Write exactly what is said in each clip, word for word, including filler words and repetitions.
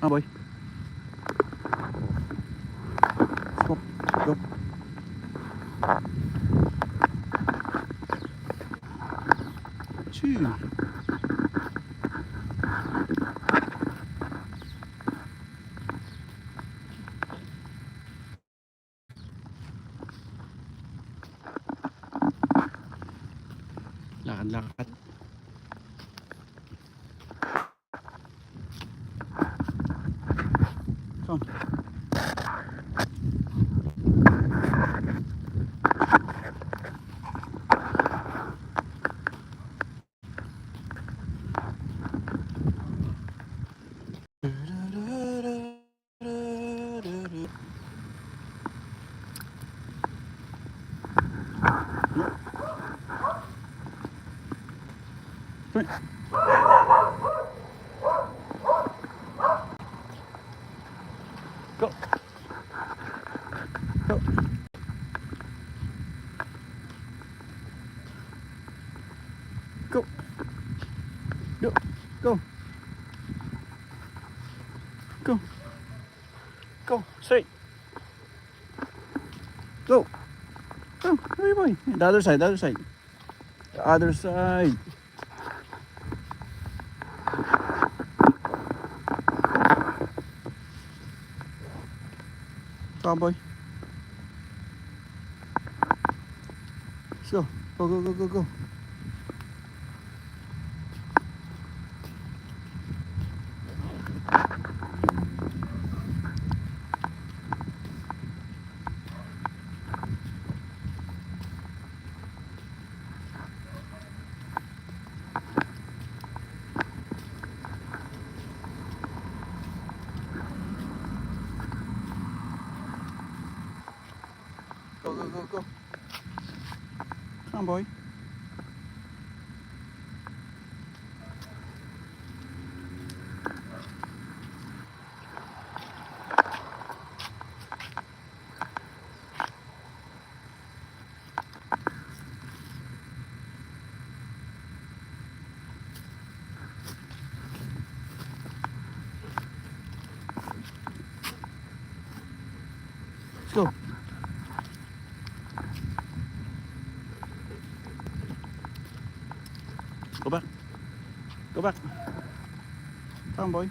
Come on, boy. Stop. Go. Two. Lakad-lakad. Come. Go. Go. Go. Go. Go. Go. Go. Straight. Go. Go. Hurry, boy. The other side. The other side. The other side. Come on, boy. Let's go. Go, go, go, go, go. Go, go, go, go. Come on, boy. Let's go. Go back. Go back. Come on, boy.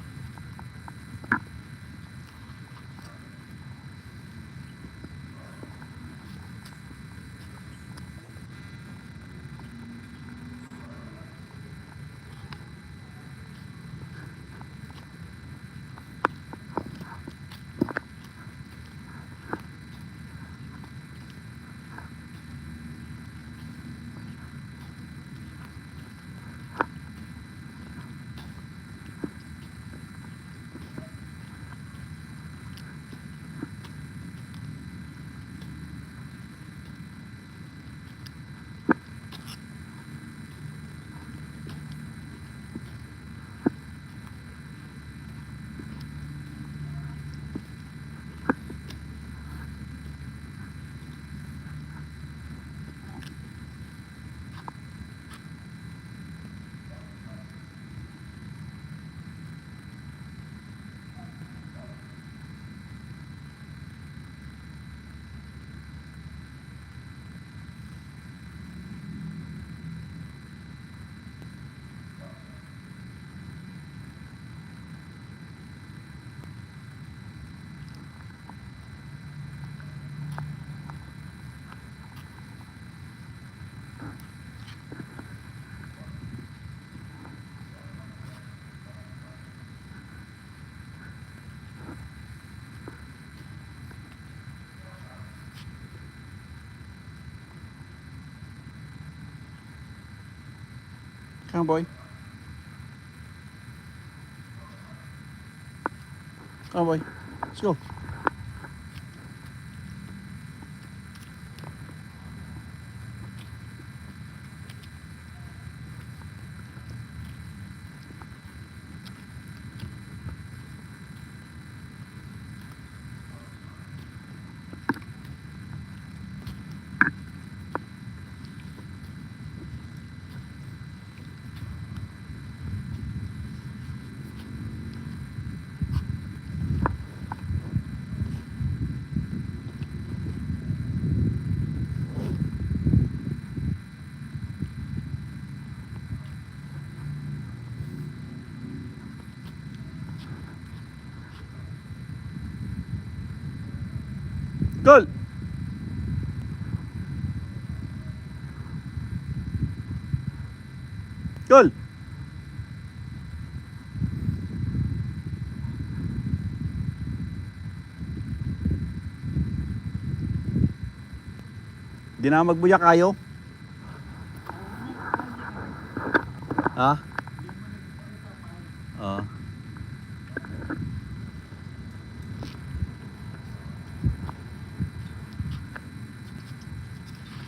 Come on, boy. Come on, boy. Let's go. Gol! Gol! Di na magbuya kayo? Ha? Oh.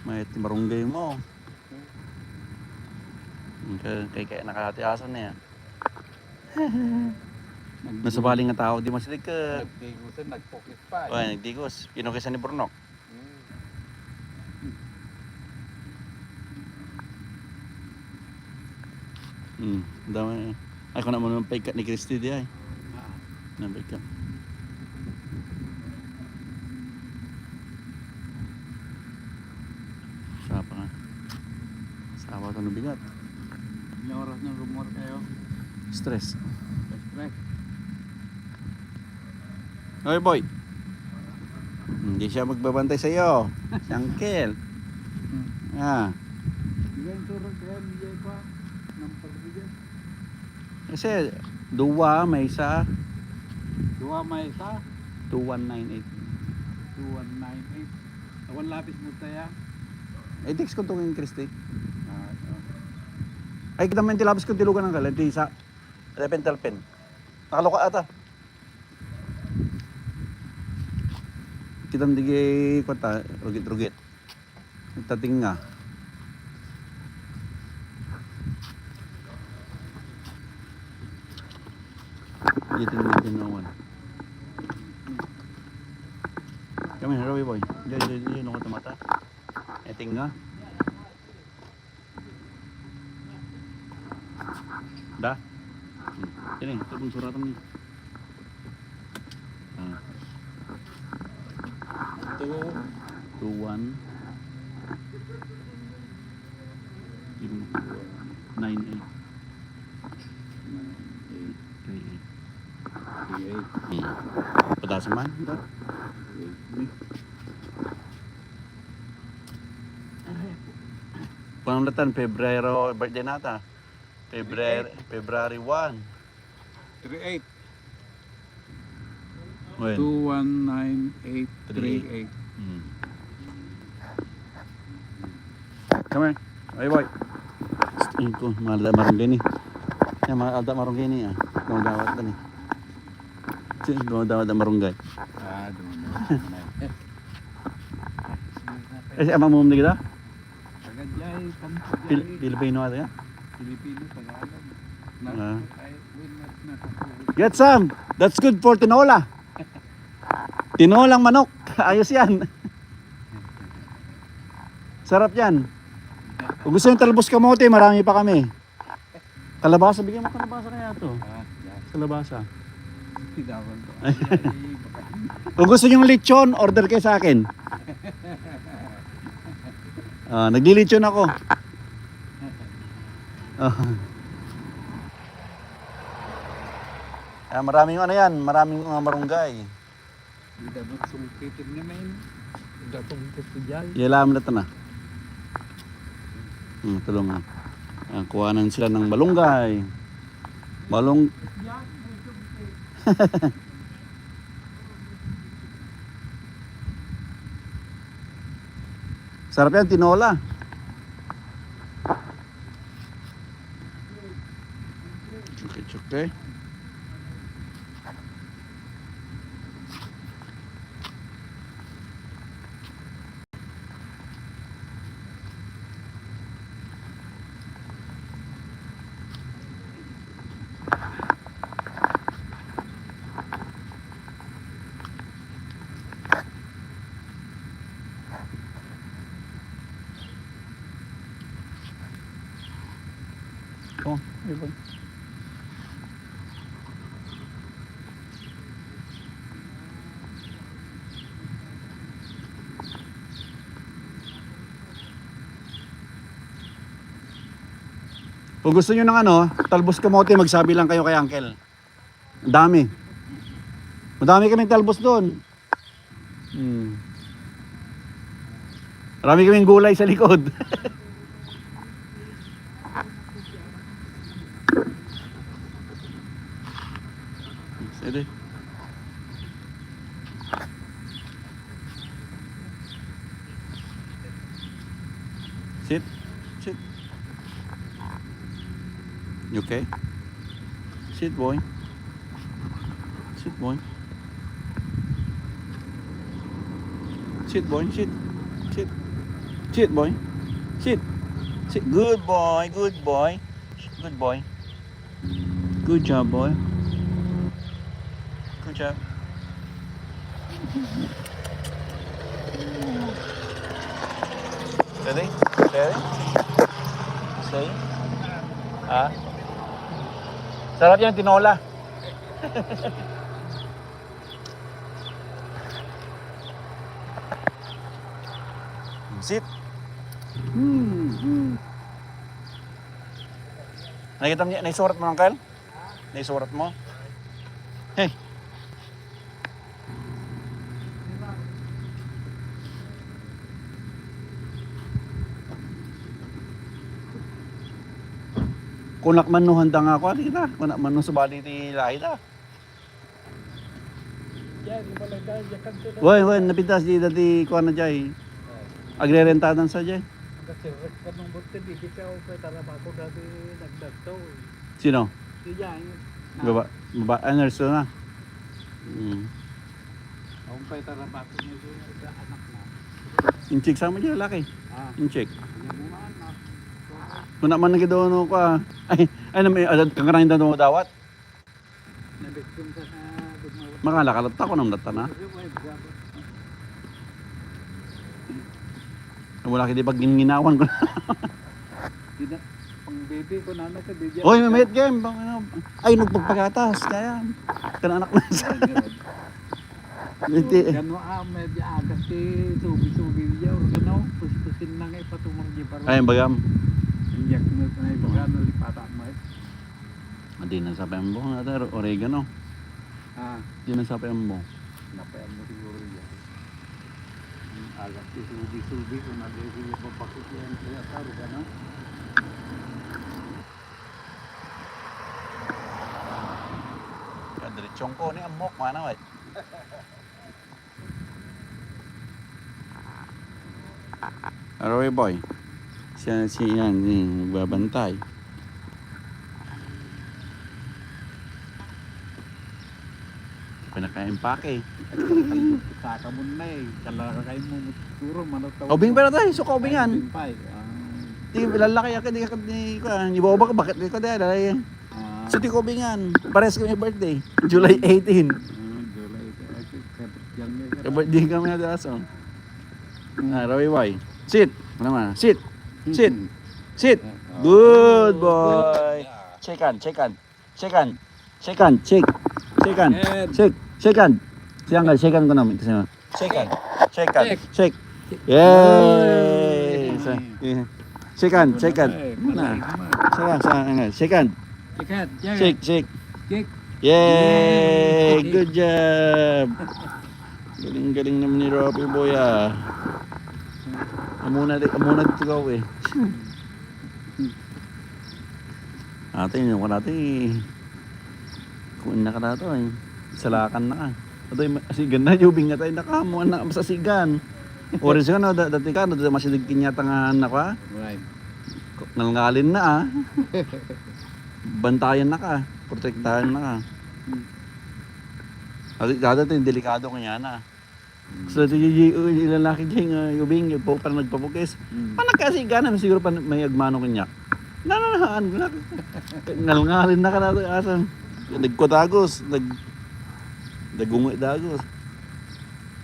May ti marunggay mo. Kay, kay, kay nakahati asan na yan. Nag- Nasabali nga tao, di masilig ka. Nagdigusan, nagpukit pa, eh. Oy, nagdigos. Pinukisan ni Burnok. Hmm. Hmm, dami. Ay, kung naman ang pagkat ni Christy di ay. Ah. Nang pagkat. Sapa nga. Sapa to nabigat. May oras ng rumor kayo. Stress. Stress. Hoy, boy. Hindi siya magbabantay sa iyo. Si Uncle. Hmm. Ah. Bigyan ko rin kaya, bigyan ko, ah, ng pagbigyan. Kasi, dua, may isa. Dua, may isa. Two one nine eight. Two one nine eight. Awan lapis mo tayo. Eh, text ko itong Christy. Ah, ah. Ay, kita mo yung tilapis kong tilugan ng kalan. Di sa, repen, talpen. Nakaluka ata. Kitang digi, kwata, rugit-rugit. Tating nga. Iting nga tinawan. Kami, Roy boy. Diyan, diyan, diyan, ako tumata. Iting nga. Da? Hmm. Sini, ito pong suratan niya. Ah. Two. Two one. Nine eight. Nine eight. Three eight. Three eight. Hmm. Padasan man, da? Three eight. Panglatan, Pebrero, birthday nata. February, February one. Three eight. When? Two one nine eight three eight. Hmm. Come here. Ay, boy. Tingin ko, malda marunggay ni. Yan, mga alda marunggay ni, ah. Dumadawat na ni. Sino dumadawat na marunggay? Ah, dumadawat na. Eh, si ama mo, hindi kita? Taga Jai, Pam-, Pil-, Jai. Pilipino ata yan? Pilipino, Tagalog. Na-, Ah. Ay, wait, na-, na-, Get some! That's good for tinola. Tinolang manok. Ayos yan. Sarap yan. Kung gusto yung talbos kamote, marami pa kami. Kalabasa, bigyan mo kalabasa kaya to. Ah, yan. Kalabasa. Sigawan ko. Ay, baka Kung gusto nyo lechon, order kayo sa akin. Ah, naglilechon ako. Ah. Ah, maraming ano yan, maraming mga marunggay. Di dapat sungkitin nga, men. Datong ko sa jay. Iya lang na ito na. Hmm, tulungan. Ayan, kuhanan sila ng malunggay. Malung-, sarap yan, tinola. Okay, okay. Oh, ayun. Kung gusto nyo ng ano, talbos kamote, magsabi lang kayo kay Uncle. Ang dami. Madami kaming talbos doon. Hmm. Marami kaming gulay sa likod. Sige. Sit. Sit. You okay? Sit, boy. Sit, boy. Sit, boy. Sit. Sit. Sit, boy. Sit. Sit. Good boy. Good boy. Good boy. Good job, boy. Good job. Ready? Ready? Say. Ah. Sarap yan, tinola. Sit. Hmm, hmm. Nakita mo niya, naisurat mo, Uncle? Naisurat mo? Hey. Kunak man no handa nga ako, adi kita. Kunak man no subali ti lahi ta. Diay, di ba lang dahil yakan sila? Wen, wen, napintas di dati kuan na diay. Ay. Agrerentadan sa diay. Ang kasirek ka nung burte, di kita o kay tarabako dati nagdagto, eh. Sino? Si Jai. Baba, baba, ah, nurse na. Hmm. Ang kay tarabako niya, yung anak na. Incheck sa mo diay, laki. Ah. Incheck. Hindi mo anak. Kuna man nagidoono ko, ah. Ay, ay, na may, ah, kangarang yung dano dawat. Nabiktim ka sa gumawat. Makalakalata ko nang data na. Wala kiti pag ginginawan ko. Dina, pang baby ko, nana ka, baby. Oy, mamayat game. Pang, ano, ay, nagpagpagatas. Kaya, kan anak na sa. Ay, meron. Iti. Gano, ah, medyo agas ti subi-subi diay, or gano, pustusin na nga ipatumang di baro. Ay, bagam. Inyak mo na ibaga, nalipatan mo, eh. Adi na sa pembo, nga tayo, oregano. Ah. Di na sa pembo. Napayan mo siguro diay. Ang agas ti subi-subi, kung nagiging babakit yan, kaya taro ka na. Kadiritsong ko ni Amok, mana, eh. Aroy, boy. Siya, si yan, yung nagbabantay. Pinakain pa, eh. Saka mo na, eh. Kalakay mo, siguro, manataw. Obing pala tayo, so kaubingan. Ay, obing pa, eh. Ah. Di, lalaki, akin, di, akin, di, kuan, di ba, bakit, bakit, di ko, di, lalaki. Ah. So, ti kaubingan, pares kami birthday, July eighteen. Ah, July eighteen. Ay, kay, kay, kay, kay, birthday kami na aso. Ah, Rawiway. Sit. Ano naman? Sit. Sit. Sit. Ah, good boy. Shake hand, shake hand. Shake hand. Shake hand, shake. Shake hand. Shake. Shake hand. Si Uncle, shake hand ko naman. Kasi Shake hand. Shake hand. Shake. Shake. Yay! Sa, yeah. Shake hand, shake hand. Muna. Sa, sa, ano, shake hand. Shake hand. Shake, shake. Shake. Yay! Yay! Good job. Galing-galing naman ni Robbie boy, ah. Amuna di, amuna dito ka, eh. Ate, yun ko dati. Kung na ka dato, eh. Salakan na ka. Ato, asigan na, yubing nga tayo, nakamuan na, masasigan. Oras ka, no, da-, dati ka, no, da-, masidag kinyata nga anak, ha? Right. Ngalngalin na, ah. Bantayan na ka, protektahan na ka. Hmm. Ate, dati, delikado kanya na. Gusto ti, ti, ti, ilalaki diay nga yubing, yung po, parang nagpapukis. Mm. Parang nagkasigan na, siguro pa may agmano kanya. Nananahan, ngalngalin na ka na to, asang. Nagkutagos, nag-, nagungoy dagos.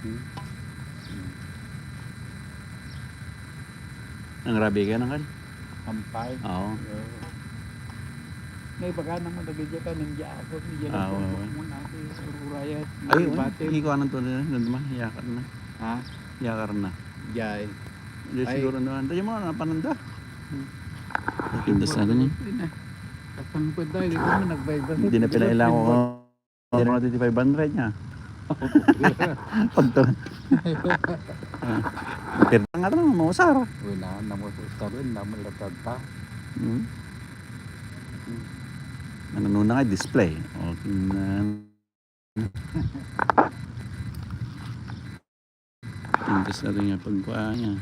Hmm. Ang rabi ka na kan? Ampay. Oo. Oo. Naibaga naman, lagi dyan ka, nang dyan ako, nang dyan Ah, ako, oo. Mo na, ate, ururaya, Ay, oo. Batin. Ikaw, anong tunay na? Nandun man, yakar na. Ha? Yakar na. Jay. Hindi Ay. Siguro naman. Tayo mo, napananda. Ay, Pintas na rin eh. Hindi na. Tapang pa dahil, ikaw mo, nagbaybasit. Hindi na pinailangan ko. Hindi na twenty-five hundred niya. Pagtulo. Pero nga naman, mausar. Uy, na, namus-, usar yun, naman latad ta. Hmm. Ano na nga, display. Okay na. Pintas na rin nga pagkuha niya.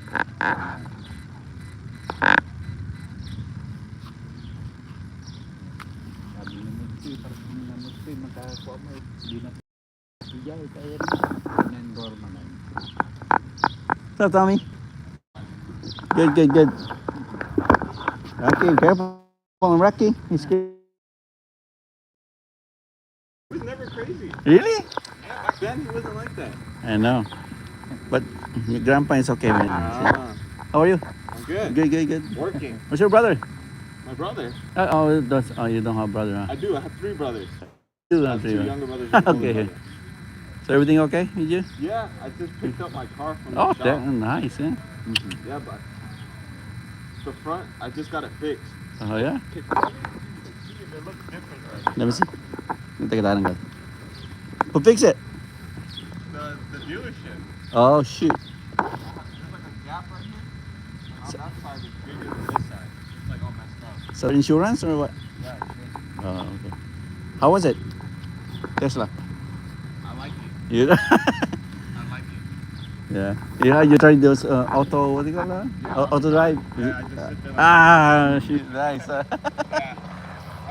Sabi ni Mutsi, parang ni Mutsi, makakuha mo, hindi na siya, kaya na. Yan, Gorman, ay. What's up, Tommy? Good, good, good. Rocky, careful, Rocky. He's It was never crazy. Really? Yeah, back then he wasn't like that. I know. But your grandpa is okay, man. Ah. How are you? I'm good. Good, good, good. Working. What's your brother? My brother? Uh, oh, that's, oh, you don't have brother, huh? I do. I have three brothers. Two, I have three, two younger brothers and one older brother. Okay. So everything okay with you? Yeah, I just picked up my car from the shop. Oh, that, nice, eh? Mm-hmm. Yeah, but the front, I just got it fixed. Oh, yeah? Kick- Let me see. Let me take it out and go. Who fixed it? The, the dealership. Oh, shoot. There's, like, a gap right here. And on that side, it's bigger than this side. It's, like, all messed up. So insurance or what? Yeah, it's good. Oh, okay. How was it? Tesla. I like it. You I like it. Yeah. Yeah, you tried those, uh, auto, what do you call that? Yeah. Au-, auto drive. Yeah, I just sit there like Ah, shit, nice. Yeah. All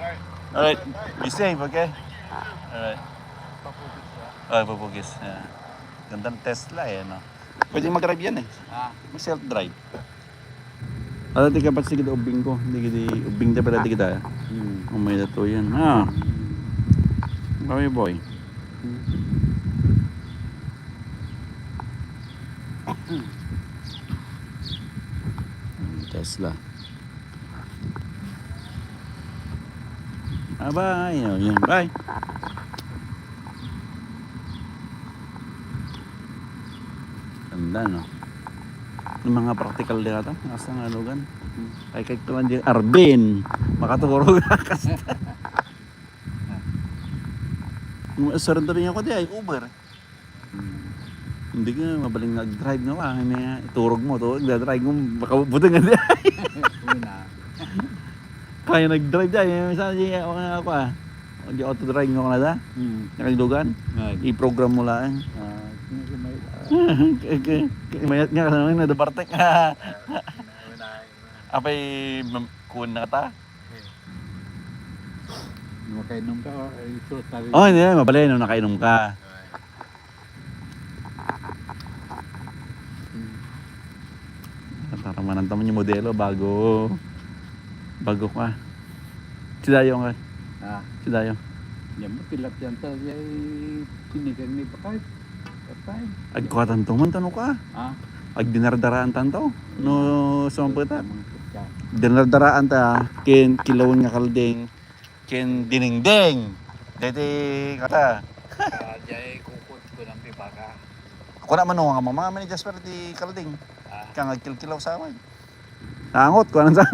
right. All right. Be safe, okay? All right. Papukis, ah. Oh, papukis. Yeah. Gandang Tesla eh, no? Pwede mag-drive yan eh. Ah. Mag-self drive. Ala, di ka pa sige ubing ko. Di, di, ubing ta pala di kita. Hmm. Umay na to yan. Ah. Kami, boy. Tesla. Ah, bye. Oh, yan. Bye. Ganda, no? Yung mga practical di ata, nasa nga lugan. Ay, kay ko lang di, Arvin, makaturog ka. Yung surrender niya ko di ay Uber. Hmm. Hindi ka mabaling nag-drive nga ba? May iturog mo to, nagda-drive mo, baka buti nga di ay. Una. Kaya nag-drive di ay, minsan di ako nga ako ah. Mag-auto-drive nga ako na da. Hmm. Nakalugan. Right. I-program mo lang. Ah, sino si Mike? Kaya, kaya, kaya mayat nga ka naman, nadabartek. Una, una. Apay, mam-, kuwan na ta? Okay. Makainom ka, or ito, sabi Oh, hindi, mabali, no, nakainom ka. Right. Hmm. Para mananta man yung modelo bago, bago ka. Si Dayo nga. Ah. Si Dayo. Yan mo, tilapia ta, yay, sinigang ni Bakay. Bakay. Agkuatan to man, tano ka? Ah. Agdinardaraan tanto. No, sumampet ta. Sumampet ka. Dinardaraan ta, ken kilawon nga kalding. Ken dinengdeng. Deti kata. Ah, jay kukut ko ng pipaka. Ako na mano nga mama, mani Jasper ti kalding. Ah. Kang agkilkilaw sa awan. Nangot ko anong sa.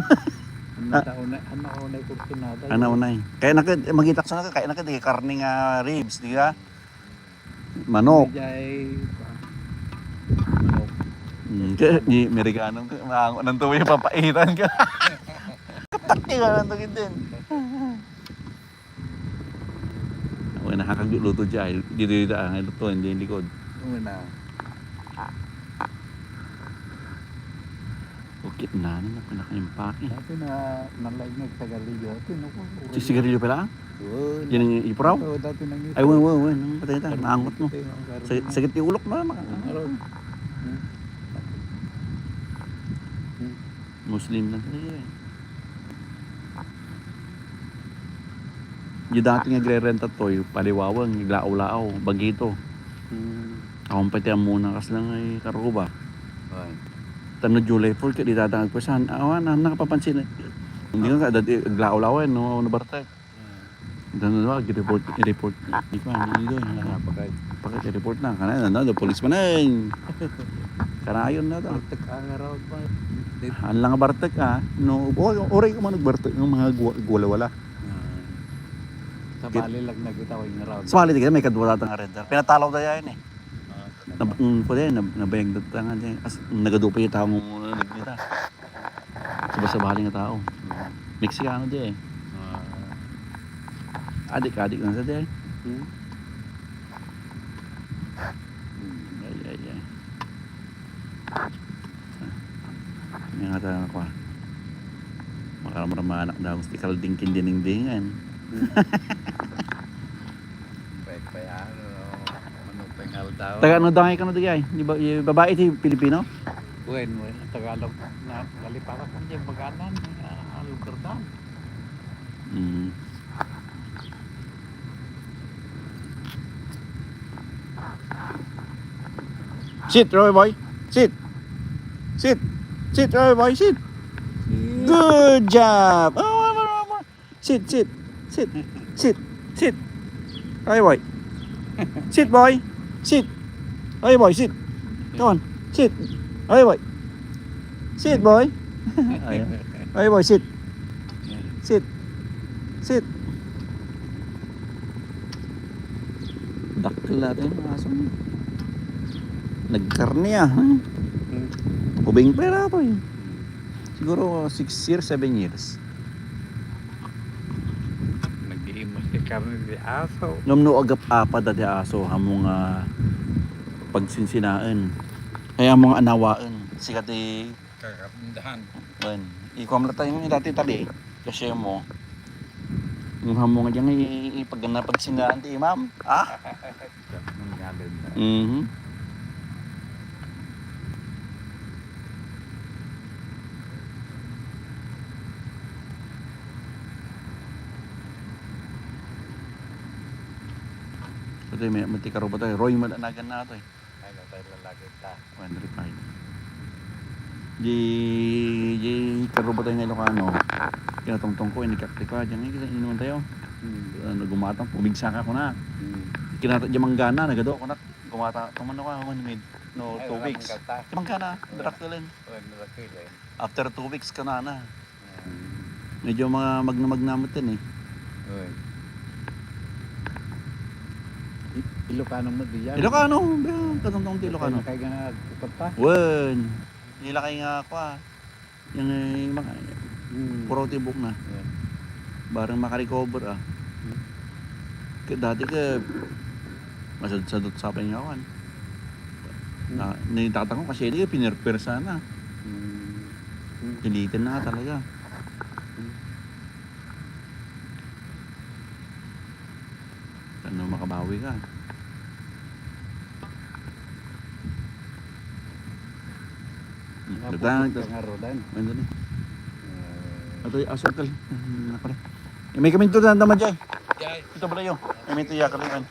Ano ta unay, ano unay kurso na tayo? Ano unay? Kaya nakit, magitak sa nakit, kaya nakit, di karne nga ribs, di ka? Manok. Jay, manok. Hmm, kaya di Amerikano, kaya maango ng tuwi, papaitan ka. Katakti ka ng tugid din. Ako na nakagluto dyan. Dito, dito, ah, luto, hindi yung likod. Una. Ukit na, ano na pinakaimpake. Dati na, nalaig nga tagalilyo. Ito, naku, Si sigarilyo pala? Yun. Yan ang ipuraw? Oo, dati nang Ay, ipuraw. Wen, wen, wen. Ang patay ta, Karne maangot mo. Patay, ang karne Sa-, mo. Sakit yung ulok mo, maka- Ang araw. Hmm. Hmm. Muslim na talaga eh. Di dati nga agre-renta toy, paliwawang, naglaaw-laaw, bagito. Hmm. Ako pati ang muna kas lang ay karuba. Ay. Tano July four, kaya di tatang agpasan. Awan, ang nakapapansin eh. Hindi nga, kada di, naglaaw-laaw eh, no, no, bartek. Hmm. Dano na, i-report, i-report. Di pa, ano, dito, eh. Ah, bakit? Bakit i-report na? Kana, ano, the police man eh. Kanayon na to. Bartek ang araw ba? Ang lang bartek, ah. No, o-, oray ka man nagbartek, yung mga gwa-, gwala-wala. Ah. Sabali lang na kita, way nga round. Sabali di kita, may kadua data nga red. Pinatalaw da yan eh. Ah, nab-, mm, pwede, nab-, nabayag data nga di. As, nagadu pa yung tao nga nagdita. Sabali nga tao. Mexicano di eh. Ah. Adik-adik na sa di eh. Hmm. Ay, ay, ay. Nga ta, kwa. Makaramramanak daw, gusto kalding kindiningdingan. Pwede pa yan, ano, ano pa yung aldaw? Taga ano daw kayo, ano, di ay? Di ba, yung babae ti Pilipino? Wen, wen, Tagalog na, naliparak mo dyan, Baganan, ah, lugar na. Mm. Sit, Roy boy. Sit. Sit. Sit, Roy boy. Sit. Good job. Oh, one more, one more. Sit, sit. Sit. Sit. Sit. Roy boy. Sit, boy. Sit. Roy boy, sit. Come on. Sit. Roy boy. Sit, boy. Ayan. Roy boy, sit. Sit. Sit. Dakkel ata yung aso niya. Nagkarne ah. Hmm. Ubing pera to eh. Siguro six years, seven years. Nag-iimas ti karne ti aso. Ngem no agap-apa da ti aso, amo nga pagsinsinaen. Kaya amo nga anawaen. Sikat ti kakarindahan. Wen, ikuam la tayo nga dati tabi. Kasi mo, yung hamo nga dyan, i-, i-, pag napagsinaan ti imam. Ah? Ang galing na. Mhm. Ito, may, may tikaruba tayo. Roy, malanagan na ito eh. Ay, no, tayo lalaki ta. One three five. Di, di karuba tayo nga Ilocano. Kinatungtong ko, inikakti ko, diyan nga, inuman tayo. Hmm. Ano, gumatang, pumigsa ka ko na. Hmm. Kinata, di manggana, nagado ko na, gumata, tumano ka, one minute. No, ay, two wala weeks. Manggata. Di manggana, wala. Dractylin. Wala, dractylin. After two weeks ka na na. Medyo mga magna-magna met yan eh. Oy. I-, Ilocano met diyan. Ilocano, bro. Katungtong ti Ilocano. Kaya nga, kupat pa? Wen. Nila kay nga, kwa. Yung, eh, mga, hmm, puro tibok na. Yeah. Barang makarecover, ah. Hmm. Kaya dati ka, masadsadot sa pay nga, kwan. Hmm. Na, nitata ko kasi di, pinirpir sana. Hmm. Hmm. Pilitin na talaga. Hmm. Ano, makabawi ka. Hmm, napupot ka nga, Rodan. Ano na? Eh. Ato yung aso, kal. Hmm, ako na. Eh, may kami ito na naman dyan. Ito pala yun. May ito yakal yun.